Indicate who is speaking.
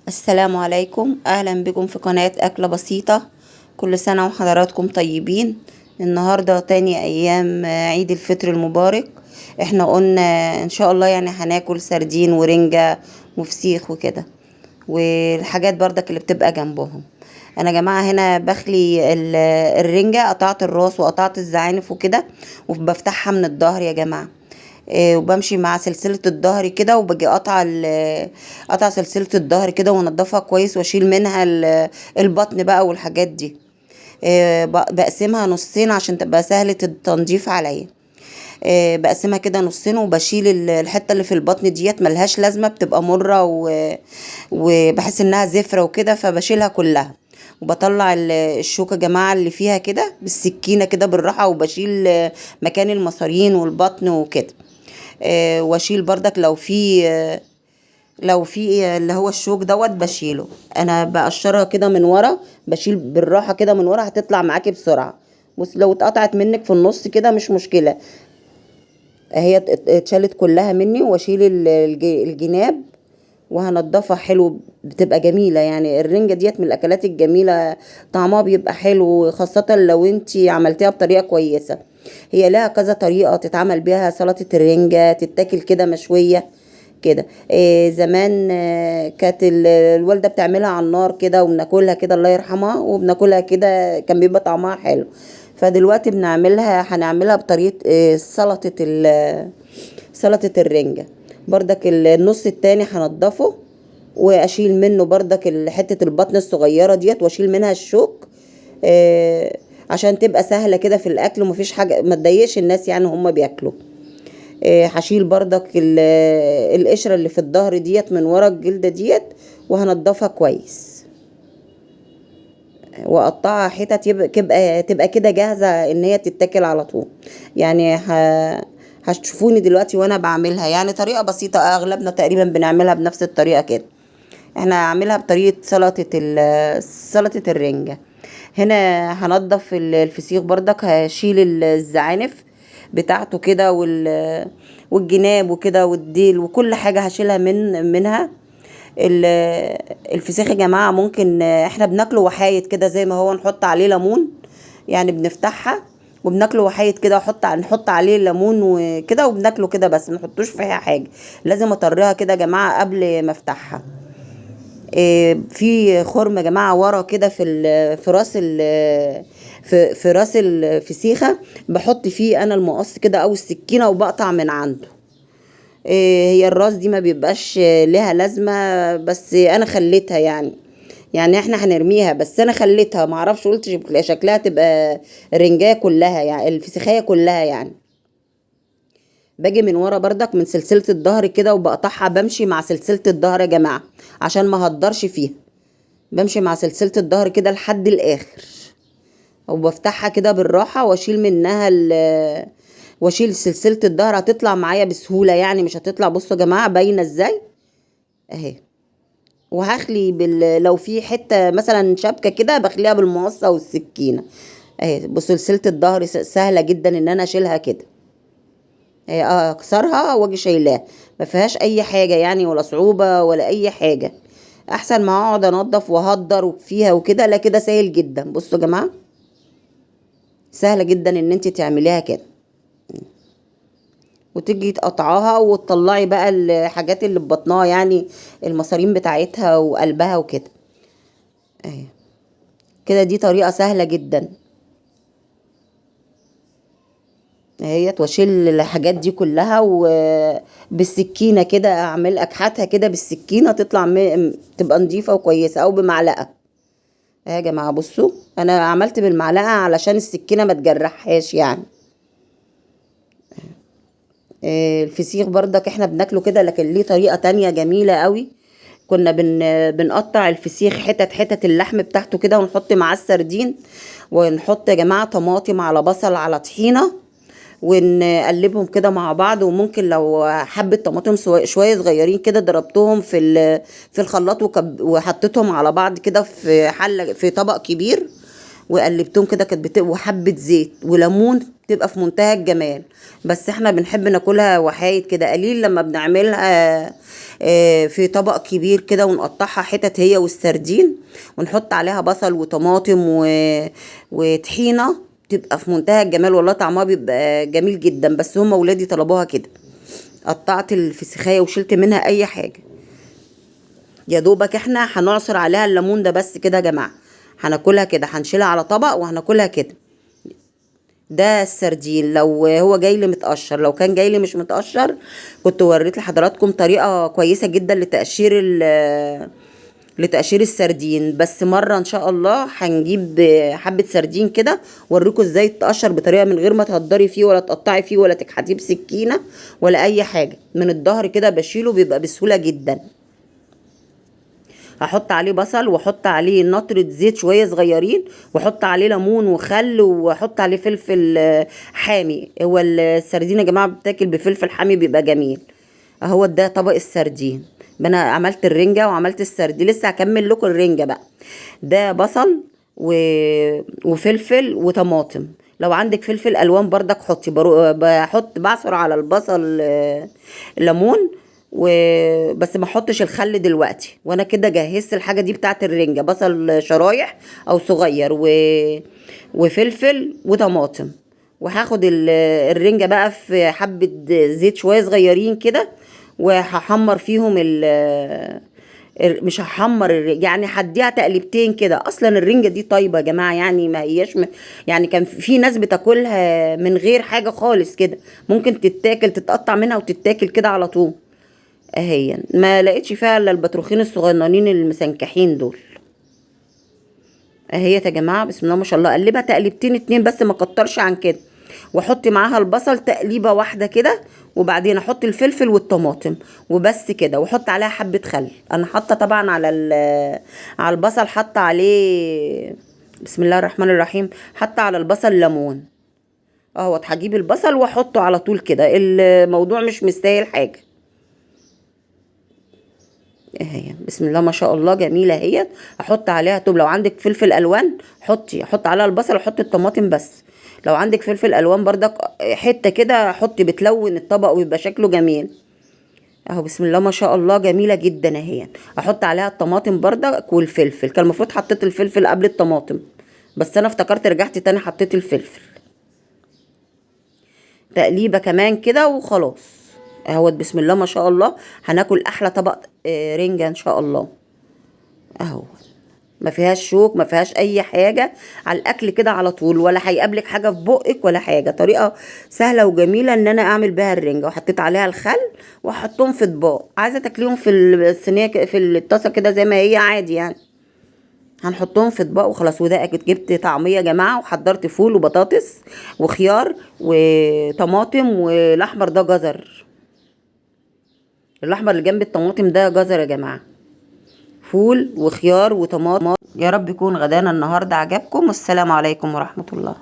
Speaker 1: السلام عليكم، اهلا بكم في قناة اكلة بسيطة. كل سنة وحضراتكم طيبين. النهاردة تاني ايام عيد الفطر المبارك. احنا قلنا ان شاء الله هناكل سردين ورنجة وفسيخ وكده، والحاجات بردك اللي بتبقى جنبهم. انا يا جماعة هنا بخلي الرنجة، قطعت الراس وقطعت الزعانف وكده، وبفتحها من الظهر يا جماعة، وبمشي مع سلسلة الظهر كده، وباجي قطع سلسلة الظهر كده وانضفها كويس، واشيل منها البطن بقى والحاجات دي. بقسمها نصين عشان تبقى سهلة التنظيف عليا. بقسمها كده نصين، وبشيل الحتة اللي في البطن ديت ملهاش لازمة، بتبقى مرة وبحس انها زفرة وكده، فبشيلها كلها. وبطلع الشوكة يا جماعة اللي فيها كده بالسكينة كده بالراحة، وبشيل مكان المصارين والبطن وكده. واشيل بردك لو في اللي هو الشوك دوت بشيله. انا بقشرها كده من ورا، بشيل بالراحة كده من ورا، هتطلع معاكي بسرعة. بص لو اتقطعت منك في النص كده مش مشكلة، هي اتشالت كلها مني. واشيل الجناب وهنضفها حلو، بتبقى جميلة. الرنجة ديت من الاكلات الجميلة، طعمها بيبقى حلو، خاصة لو انتي عملتيها بطريقة كويسة. هي لها كذا طريقة تتعمل بيها سلطة الرنجة، تتاكل كده مشوية كده. زمان، كانت الوالدة بتعملها على النار كده وبناكلها كده، الله يرحمها، وبناكلها كده كان بيبقى طعمها حلو. فدلوقتي هنعملها بطريقة، سلطة الرنجة. بردك النص التاني هنضفه، واشيل منه بردك حتة البطن الصغيرة ديت، واشيل منها الشوك، عشان تبقى سهلة كده في الاكل ومفيش حاجة ما تضايقش الناس وهم بياكلوا. هشيل بردك القشرة اللي في الظهر ديت من ورا الجلدة ديت، وهنضفها كويس واقطعها حتت تبقى كده جاهزة ان هي تتاكل على طول. هتشوفوني دلوقتي وانا بعملها، طريقة بسيطة، اغلبنا تقريبا بنعملها بنفس الطريقة كده. احنا هعملها بطريقة سلطة الرنجة. هنا هنضف الفسيخ بردك، هشيل الزعانف بتاعته كده والجناب وكده والديل وكل حاجة هشيلها منها. الفسيخ يا جماعة ممكن احنا بناكله وحايد كده زي ما هو، نحط عليه ليمون، بنفتحها وبناكله وحايد كده، نحط عليه ليمون وكده وبناكله كده، بس ما نحطوش فيها حاجة. لازم اطريها كده يا جماعة قبل ما افتحها. في خرم يا جماعة ورا كده في في راس في، في راس الفسيخة، بحط فيه انا المقص كده او السكينة وبقطع من عنده. هي الراس دي ما بيبقاش لها لازمة، بس انا خليتها، يعني احنا هنرميها، بس انا خليتها، ما اعرفش، قلت شكلها تبقى رنجايه كلها، الفسيخايه كلها. باجي من ورا بردك من سلسلة الظهر كده وبقطعها، بمشي مع سلسلة الظهر يا جماعة عشان ما هدرش فيها، بمشي مع سلسلة الظهر كده لحد الاخر، وبفتحها كده بالراحة واشيل منها واشيل سلسلة الظهر، هتطلع معايا بسهولة مش هتطلع. بصوا يا جماعة باينة ازاي اهي. وهخلي لو في حتة مثلا شبكة كده بخليها بالمقصة والسكينة اهي. بصوا سلسلة الظهر سهلة جدا ان انا اشيلها كده، اهي، اكسرها واجي شايلاها، ما فيهاش اي حاجة ولا صعوبة ولا اي حاجة، احسن ما اقعد انضف وهدر فيها وكده، لا كده سهل جدا. بصوا يا جماعة سهلة جدا ان انت تعمليها كده، وتيجي تقطعيها وتطلعي بقى الحاجات اللي في بطنها، المصارين بتاعتها وقلبها وكده اهي كده. دي طريقة سهلة جدا اهيت. واشيل الحاجات دي كلها وبالسكينة كده، اعمل اكحتها كده بالسكينة، تطلع تبقى نظيفة وكويسة، او بمعلقة اهي يا جماعة. بصوا انا عملت بالمعلقة علشان السكينة ما تجرحهاش. الفسيخ بردك احنا بناكله كده، لكن ليه طريقة تانية جميلة قوي. كنا بنقطع الفسيخ حتت حتت اللحم بتاعته كده، ونحط معاه السردين، ونحط يا جماعة طماطم على بصل على طحينة، ونقلبهم كده مع بعض. وممكن لو حبة طماطم شوية صغيرين كده ضربتهم في الخلاط وحطيتهم على بعض كده في حلة، في طبق كبير، وقلبتهم كده، كانت وحبه زيت وليمون، تبقى في منتهى الجمال. بس احنا بنحب ناكلها وحايد كده قليل، لما بنعملها في طبق كبير كده ونقطعها حتت هي والسردين، ونحط عليها بصل وطماطم وطحينه، تبقى في منتهى الجمال والله، طعمها بيبقى جميل جدا. بس هما ولادي طلبوها كده. قطعت الفسيخايه وشلت منها اي حاجة، يا دوبك احنا هنعصر عليها الليمون ده بس كده يا جماعة، هناكلها كده، هنشيلها على طبق وهناكلها كده. ده السردين لو هو جاي لي متقشر، لو كان جاي لي مش متقشر كنت وريت لحضراتكم طريقه كويسة جدا لتقشير السردين. بس مرة ان شاء الله هنجيب حبه سردين كده واوريكم ازاي تقشر بطريقة من غير ما تهدري فيه ولا تقطعي فيه ولا تكحتيه بسكينة ولا اي حاجة. من الظهر كده بشيله، بيبقى بسهولة جدا. هحط عليه بصل، واحط عليه نطرة زيت شوية صغيرين، واحط عليه ليمون وخل، واحط عليه فلفل حامي. هو السردين يا جماعة بتاكل بفلفل حامي بيبقى جميل. اهو ده طبق السردين. انا عملت الرنجه وعملت السردين، لسه هكمل لكم الرنجه بقى. ده بصل وفلفل وطماطم. لو عندك فلفل الوان بردك حطي. بحط بعصر على البصل ليمون وبس، ما احطش الخل دلوقتي. وانا كده جهزت الحاجة دي بتاعت الرنجه، بصل شرايح او صغير وفلفل وطماطم. وهاخد الرنجه بقى في حبه زيت شوية صغيرين كده، وهحمر فيهم مش هحمر يعني هديها تقليبتين كده. اصلا الرنجه دي طيبة يا جماعة، يعني ما هياش يعني كان في ناس بتاكلها من غير حاجة خالص كده، ممكن تتاكل، تتقطع منها وتتاكل كده على طول. اهي ما لقيتش فيها الا البطروخين الصغننين المسنكحين دول. اهي يا جماعة بسم الله ما شاء الله. قلبها تقليبتين اتنين بس، ما كترش عن كده، واحط معاها البصل تقليبه واحدة كده، وبعدين احط الفلفل والطماطم وبس كده، واحط عليها حبه خل. انا حاطه طبعا على البصل، حاطه عليه بسم الله الرحمن الرحيم، حاطه على البصل ليمون اهوت. هجيب البصل واحطه على طول كده، الموضوع مش مستاهل حاجة. اهي بسم الله ما شاء الله جميلة اهي. احط عليها توم، لو عندك فلفل الوان حطي، احط عليها البصل واحط الطماطم بس. لو عندك فلفل الوان بردك حتة كده حطي، بتلون الطبق ويبقى شكله جميل اهو. بسم الله ما شاء الله جميلة جدا اهي. احط عليها الطماطم بردك والفلفل. كان المفروض حطيت الفلفل قبل الطماطم، بس انا افتكرت رجعت تاني حطيت الفلفل. تقليبه كمان كده وخلاص اهوت. بسم الله ما شاء الله هناكل احلى طبق رنجه ان شاء الله اهو. ما فيهاش شوك، ما فيهاش اي حاجة، على الاكل كده على طول، ولا هيقابلك حاجة في بقك ولا حاجة. طريقه سهلة وجميلة ان انا اعمل بها الرنجه. وحطيت عليها الخل واحطهم في اطباق. عايزه تاكليهم في الصينية في الطاسه كده زي ما هي عادي يعني، هنحطهم في اطباق وخلاص. وده جبت طعميه يا جماعة، وحضرت فول وبطاطس وخيار وطماطم، والاحمر ده جزر، الاحمر اللي جنب الطماطم ده جزر يا جماعة. فول وخيار وطماطم. يا رب يكون غدانا النهارده عجبكم، والسلام عليكم ورحمة الله.